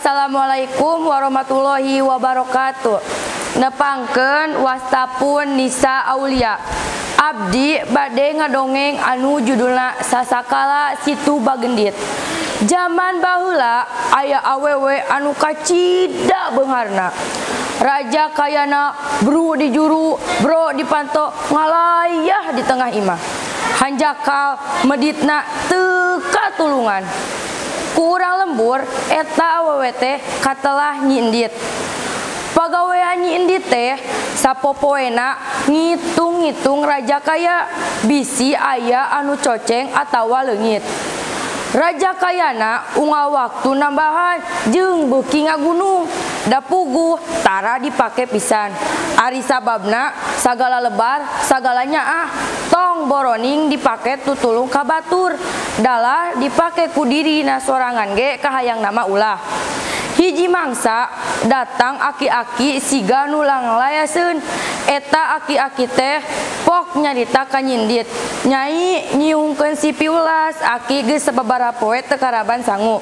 Assalamualaikum warahmatullahi wabarakatuh. Nepangkeun wastapun Nisa Aulia. Abdi bade ngadongeng anu judulna Sasakala Situ Bagendit. Zaman baheula aya awewe anu kacida beungharna. Raja kayana bru di juru, bro di panto, ngalayah di tengah imah. Hanjakal meditna teu katulungan. Ku urang lembur eta awewe teh katelah Nyi Endit. Pagawean Nyi Endit teh sapopoena ngitung-ngitung raja kaya bisi aya anu coceng atawa leungit. Raja kayana unggal waktu nambahan jeung beuki ngagunung da puguh tara dipake pisan. Ari sababna sagala lebar sagala nyaah tong boroning dipake tutulung ka batur dalah dipake ku dirina sorangan ge kahayang nama ulah. Hiji mangsa datang aki-aki siga nu langlayaseun. Eta aki-aki teh pok nyarita ka Nyi Endit. Nyai nyiungkeun si piulas aki geus sababaraha poe teu karaban sangu.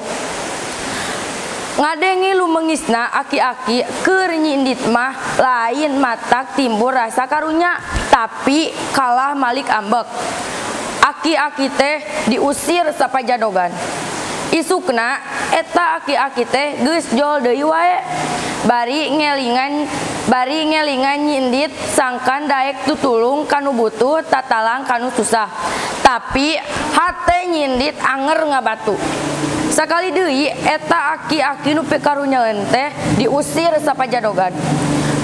Ngadengi lumengisna aki-aki keur Nyi Endit mah lain matak timbul rasa karunya tapi kalah malik ambek. Aki-aki teh diusir sapajadogan. Isukna eta aki-aki teh geus jol deui wae. Bari ngelingan Nyi Endit sangkan daek tutulung kanu butuh tatalang kanu susah. Tapi hate Nyi Endit anger ngabatu. Sakali deui eta aki-aki nu pikarunyaeun teh diusir sapajadogan.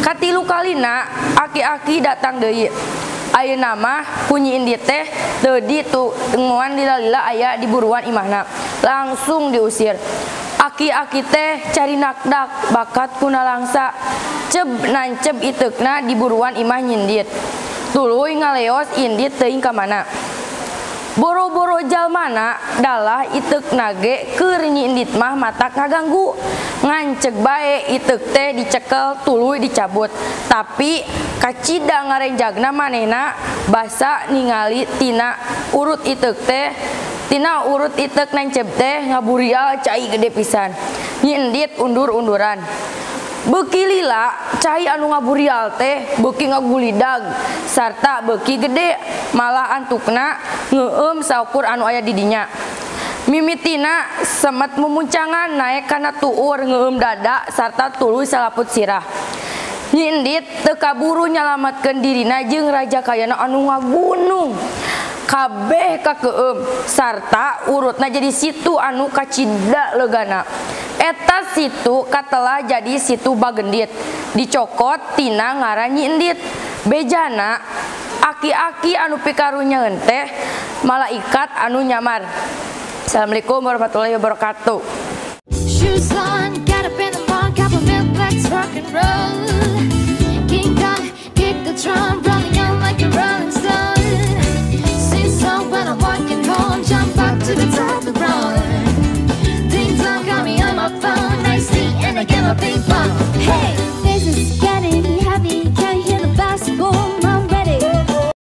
Katilu kalina aki-aki datang deui. Ayeuna mah ku Nyi Endit teh teu ditengoan lila-lila aya di buruan imahna. Langsung diusir. Aki-aki teh cari nakdak bakat ku nalangsa. Ceb nanceb iteukna di buruan imah Nyi Endit. Tuluy ngaleos Indit teuing ka mana. Boro-boro jalmana dalah iteukna ge keur Nyi Endit mah matak ngaganggu. Nganceg bae iteuk teh dicekel tuluy dicabut. Tapi kacida ngarenjagna manehna basa ningali tina urut iteuk teh tina urut iteuk nanceb teh ngaburial cai gede pisan. Nyi Endit undur-unduran. Beuki lila cai anu ngaburial teh beuki ngagulidag sarta beuki gede malah antukna ngeueum saukur anu aya di dinya. Mimitina semet mumuncangan naek kana tuur ngeueum dada sarta tuluy salaput sirah. Nyi Endit teu kaburu nyalametkeun dirina jeung raja kayana anu ngagunung. Kabeh kakeueum sarta urutna jadi situ anu kacida legana. Eta situ katelah jadi situ Bagendit. Dicokot tina ngaran Nyi Endit. Bejana aki-aki anu pikarunyaeun teh malaikat anu nyamar. Assalamualaikum warahmatullahi wabarakatuh. Shoes on, get up in the morning, cup of milk, let's rock and roll. King Kong, kick the drum, rolling on like a rolling stone. Sing song when I'm walking home, jump up to the top of the road. Ding dong, call me on my phone, nicely, and I get my ping pong. Hey, this is getting